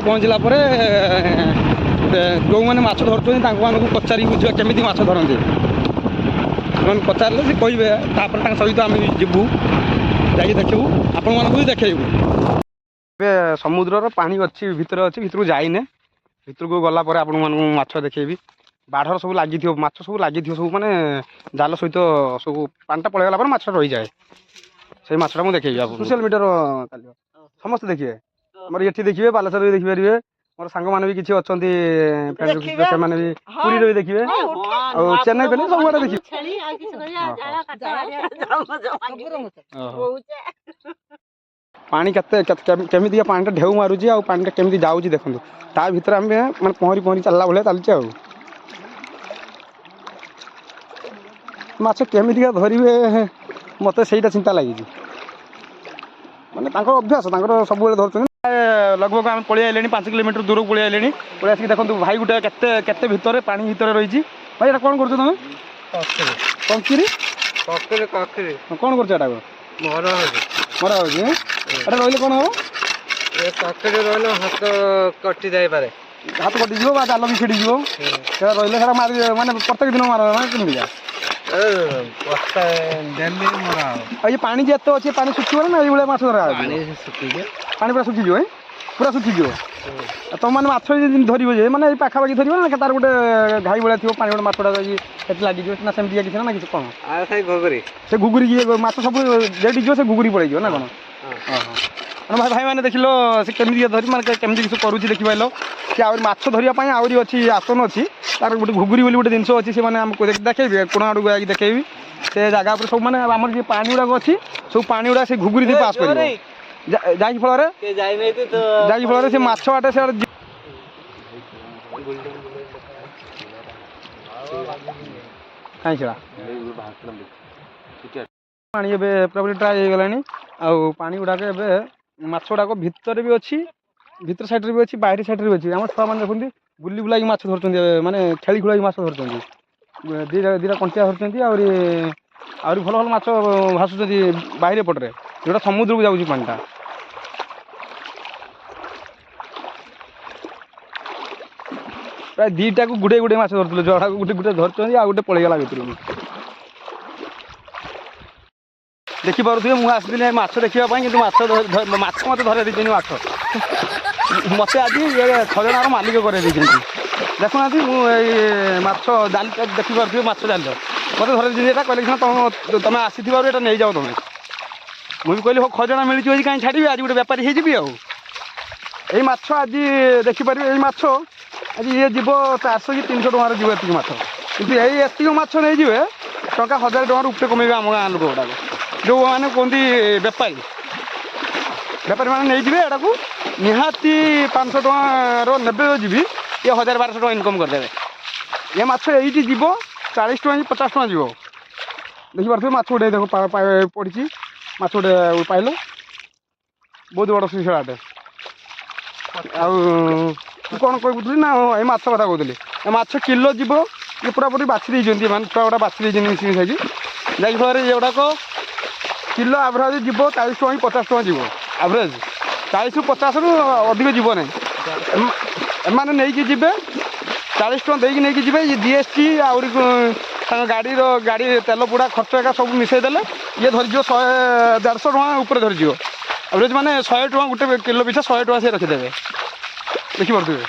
ପହଞ୍ଚିଲା ପରେ ଯେଉଁମାନେ ମାଛ ଧରୁଛନ୍ତି ତାଙ୍କମାନଙ୍କୁ ପଚାରିକି ବୁଝିବା କେମିତି ମାଛ ଧରନ୍ତି। ସେମାନେ ପଚାରିଲେ ସେ କହିବେ। ତାପରେ ତାଙ୍କ ସହିତ ଆମେ ବି ଯିବୁ, ଯାଇକି ଦେଖିବୁ, ଆପଣମାନଙ୍କୁ ବି ଦେଖେଇବୁ। ଏବେ ସମୁଦ୍ରର ପାଣି ଅଛି, ଭିତରେ ଅଛି, ଭିତରକୁ ଯାଇନେ। ଭିତରକୁ ଗଲା ପରେ ଆପଣମାନଙ୍କୁ ମୁଁ ମାଛ ଦେଖେଇବି। ବାଢ଼ର ସବୁ ଲାଗିଥିବ, ମାଛ ସବୁ ଲାଗିଥିବ, ସବୁ ମାନେ ଜାଲ ସହିତ ସବୁ। ପାଣିଟା ପଳେଇଗଲା ପରେ ମାଛ ରହିଯାଏ। ସେଇ ମାଛଟା ମୁଁ ଦେଖେଇବି ଆପଣଙ୍କୁ। ସୋସିଆଲ ମିଡ଼ିଆର ଚାଲିବ, ସମସ୍ତେ ଦେଖିବେ। ଆମର ଏଠି ଦେଖିବେ, ବାଲେଶ୍ୱରରେ ବି ଦେଖିପାରିବେ। ମୋର ସାଙ୍ଗମାନେ ବି କିଛି ଅଛନ୍ତି friend, ଦେଖିବେ। ସେମାନେ ବି ପୁରୀରେ ବି ଦେଖିବେ ଆଉ ଚେନ୍ନାଇ ଫେନ୍ନାଇ ସବୁଆଡ଼େ ଦେଖିବେ। ଛେଳି ଆଉ କିଛି କରିବା। ଜାଳ କାଠ। ଓହୋ। ପାଣି କେତେ କେମିତିକା ପାଣିଟା ଢେଉ ମାରୁଛି ଆଉ ପାଣିଟା କେମିତି ଯାଉଛି ଦେଖନ୍ତୁ। ତା ଭିତରେ ଆମେ ମାନେ ପହଁରି ପହଁରି ଚାଲିଲା ଭଳିଆ ଚାଲିଛି। ଆଉ ମାଛ କେମିତିକା ଧରିବେ, ମୋତେ ସେଇଟା ଚିନ୍ତା ଲାଗିଛି। ମାନେ ତାଙ୍କର ଅଭ୍ୟାସ, ତାଙ୍କର ସବୁବେଳେ ଧରୁଛନ୍ତି। ଲଗଭଗ ଆମେ ପଳେଇ ଆଇଲେଣି, 5 କିଲୋମିଟର ଦୂରକୁ ପଳେଇ ଆଇଲେଣି। ପଳେଇ ଆସିକି ଦେଖନ୍ତୁ, ଭାଇ ଗୋଟେ କେତେ କେତେ ଭିତରେ, ପାଣି ଭିତରେ ରହିଛି। ଭାଇ, ଏଇଟା କ'ଣ କରୁଛ ତମେ? କଙ୍କିରି। କକରି, କକରି। କ'ଣ କରୁଛ ଏଟାକୁ? ମର ହଉଛି। ମରା ହେଉଛି। ଏଟା ରହିଲେ କ'ଣ ହବ? ଏ କକରି ରହିଲେ ହାତ କଟି ଯାଇପାରେ। ହାତ କଟିଯିବ ବା ଜାଲ ବି ଛିଡ଼ିଯିବ। ସେଟା ରହିଲେ ସେଟା ମାରି ମାନେ ପ୍ରତ୍ୟେକ ଦିନ ମାର ନା କେମିତିକା? ବସ୍ତା ଡେଲି ମରା ହବ। ଆଉ ଏ ପାଣି ଯେତେ ଅଛି, ପାଣି ଶୁଖିବ ନା ଏଇଭଳିଆ ମାଛ ଧରା ପାଣି ହଉଛି? ଶୁଖିଯିବ। ପାଣି ପୁରା ଶୁଖିଯିବ, ଏଁ? ପୁରା ଶୁଖିଯିବ। ଆଉ ତମମାନେ ମାଛ ଯଦି ଧରିବ ଯେ ମାନେ ଏଇ ପାଖାପାଖି ଧରିବ ନା ତାର ଗୋଟେ ଘାଇ ଭଳିଆ ଥିବ, ପାଣି ଗୋଟେ ମାଛଟା ଯାଇକି ସେଠି ଲାଗିଯିବ ନା ସେମିତି କିଛି ନା କିଛି କ'ଣ? ଆଉ ସେଇ ଘୁଗୁରି। ସେ ଘୁଗୁରି ଯିଏ ମାଛ ସବୁ ଯେଠି ଯିବ, ସେ ଘୁଗୁରି ପଳେଇଯିବ ନା କ'ଣ? ଓହୋ। ମାନେ ଭାଇମାନେ ଦେଖିଲ, ସେ କେମିତି ଧରି ମାନେ କେମିତି କିଛି କରୁଛି ଦେଖିପାରିଲ। ସେ ଆହୁରି ମାଛ ଧରିବା ପାଇଁ ଆହୁରି ଅଛି, ଆସନ ଅଛି, ତାର ଗୋଟେ ଘୁଗୁରି ବୋଲି ଗୋଟେ ଜିନିଷ ଅଛି। ସେମାନେ ଆମକୁ ଦେଖେଇବି, କୋଣ ଆଡ଼କୁ ଯାଇକି ଦେଖେଇବି। ସେ ଜାଗା ଉପରେ ସବୁ ମାନେ ଆମର ଯେ ପାଣି ଗୁଡ଼ାକ ଅଛି, ସବୁ ପାଣି ଗୁଡ଼ାକ ସେ ଘୁଗୁରି ଦେଇ ପାସ୍ କରିବ। ଯାଇକି ଫଳରେ କିଏ ଯାଇନାହିଁ ତ। ଯାଇକି ଫଳରେ ସେ ମାଛ ବାଟେ ସେ କାହିଁ ସେଟା ପାଣି ଏବେ ପୁରାପୁରି ଡ୍ରାଏ ହେଇଗଲାଣି। ଆଉ ପାଣି ଗୁଡ଼ାକ ଏବେ ମାଛ ଗୁଡ଼ାକ ଭିତରେ ବି ଅଛି, ଭିତର ସାଇଡ଼୍ରେ ବି ଅଛି, ବାହାରି ସାଇଡ଼୍ରେ ବି ଅଛି। ଆମ ଛୁଆମାନେ ଦେଖନ୍ତି, ବୁଲି ବୁଲାକି ମାଛ ଧରୁଛନ୍ତି ଏବେ, ମାନେ ଖେଳି ଖୁଳାକି ମାଛ ଧରୁଛନ୍ତି। ଦୁଇଟା ଦୁଇଟା କଣ୍ଟିଆ ଧରୁଛନ୍ତି। ଆହୁରି ଆହୁରି ଭଲ ଭଲ ମାଛ ଭାସୁଛନ୍ତି ବାହିରେ ପଟରେ, ଯେଉଁଟା ସମୁଦ୍ରକୁ ଯାଉଛି ପାଣିଟା। ପ୍ରାୟ ଦୁଇଟାକୁ ଗୁଡ଼େଇ ଗୁଡ଼େଇ ମାଛ ଧରୁଥିଲେ। ଜଡ଼ାକୁ ଗୋଟେ ଗୋଟେ ଧରୁଛନ୍ତି, ଆଉ ଗୋଟେ ପଳେଇଗଲା ଭିତରକୁ। ଦେଖିପାରୁଥିବେ, ମୁଁ ଆସିଥିଲି ଏ ମାଛ ଦେଖିବା ପାଇଁ, କିନ୍ତୁ ମାଛ ମାଛ ମୋତେ ଧରେଇ ଦେଇଛନ୍ତି। ମାଛ ମୋତେ ଆଜି ଏ ଖଜଣାର ମାଲିକ କରେଇ ଦେଇଛନ୍ତି। ଦେଖୁନାହାନ୍ତି, ମୁଁ ଏଇ ମାଛ ଜାଲ ଦେଖିପାରୁଥିବେ, ମାଛ ଜାଲ ମୋତେ ଧରେଇ ଦେଇଛନ୍ତି। ଏଇଟା କହିଲେ କି ତମ ତମେ ଆସିଥିବାରୁ ଏଇଟା ନେଇଯାଅ ତମେ। ମୁଁ ବି କହିଲି, ହଉ, ଖଜଣା ମିଳିଛି ବୋଲି କାହିଁ ଛାଡ଼ିବି, ଆଜି ଗୋଟେ ବେପାରୀ ହେଇଯିବି। ଆଉ ଏଇ ମାଛ ଆଜି ଦେଖିପାରିବେ, ଏଇ ମାଛ ଆଜି ଇଏ ଯିବ 400 କି 300 ଟଙ୍କାରେ ଯିବ ଏତିକି ମାଛ। କିନ୍ତୁ ଏଇ ଏତିକି ମାଛ ନେଇଯିବେ, ଟଙ୍କା 1000 ଟଙ୍କାରୁ ଉପରେ କମେଇବେ ଆମ ଗାଁ ଲୋକ ଗୁଡ଼ାକ, ଯେଉଁମାନେ କୁହନ୍ତି ବେପାରୀ। ବେପାରୀମାନେ ନେଇଯିବେ ଏଟାକୁ, ନିହାତି 500 ଟଙ୍କାର ନେବେ ଯିବି, ଇଏ 1000 1200 ଟଙ୍କା ଇନକମ୍ କରିଦେବେ। ଏ ମାଛ ଏଇଠି ଯିବ 40 ଟଙ୍କା କି 50 ଟଙ୍କା ଯିବ। ଦେଖିପାରୁଥିବେ, ମାଛ ଗୋଟେ ଦେଖ ପଡ଼ିଛି, ମାଛ ଗୋଟେ ପାଇଲ, ବହୁତ ବଡ଼ ଶିଶଳାଟେ। ଆଉ ମୁଁ କ'ଣ କହୁଥିଲି ନା, ଏଇ ମାଛ କଥା କହୁଥିଲି। ଏ ମାଛ କିଲୋ ଯିବ, ଇଏ ପୁରାପୁରି ବାଛି ଦେଇଛନ୍ତି, ମାନେ ଛୁଆ ଗୁଡ଼ା ବାଛି ଦେଇଛନ୍ତି ମିଶି ମିଶାଇକି। ଯାଇକି ଫଳରେ ଏଗୁଡ଼ାକ କିଲୋ ଆଭରେଜ ଯିବ 40 ଟଙ୍କା କି 50 ଟଙ୍କା ଯିବ। ଆଭରେଜ 40ରୁ 50ରୁ ଅଧିକ ଯିବ ନାହିଁ। ଏମାନେ ନେଇକି ଯିବେ, 40 ଟଙ୍କା ଦେଇକି ନେଇକି ଯିବେ। ଜିଏସ୍ଟି ଆହୁରି ତାଙ୍କ ଗାଡ଼ିର ଗାଡ଼ି ତେଲ ପୋଡ଼ା ଖର୍ଚ୍ଚ ଏକା ସବୁ ମିଶାଇ ଦେଲେ ଇଏ ଧରିଯିବ 100 150 ଟଙ୍କା ଉପରେ ଧରିଯିବ ଆଭରେଜ। ମାନେ 100 ଟଙ୍କା ଗୋଟେ କିଲୋ ପିଛା 100 ଟଙ୍କା ସେ ରଖିଦେବେ। ଦେଖିପାରୁଥିବେ।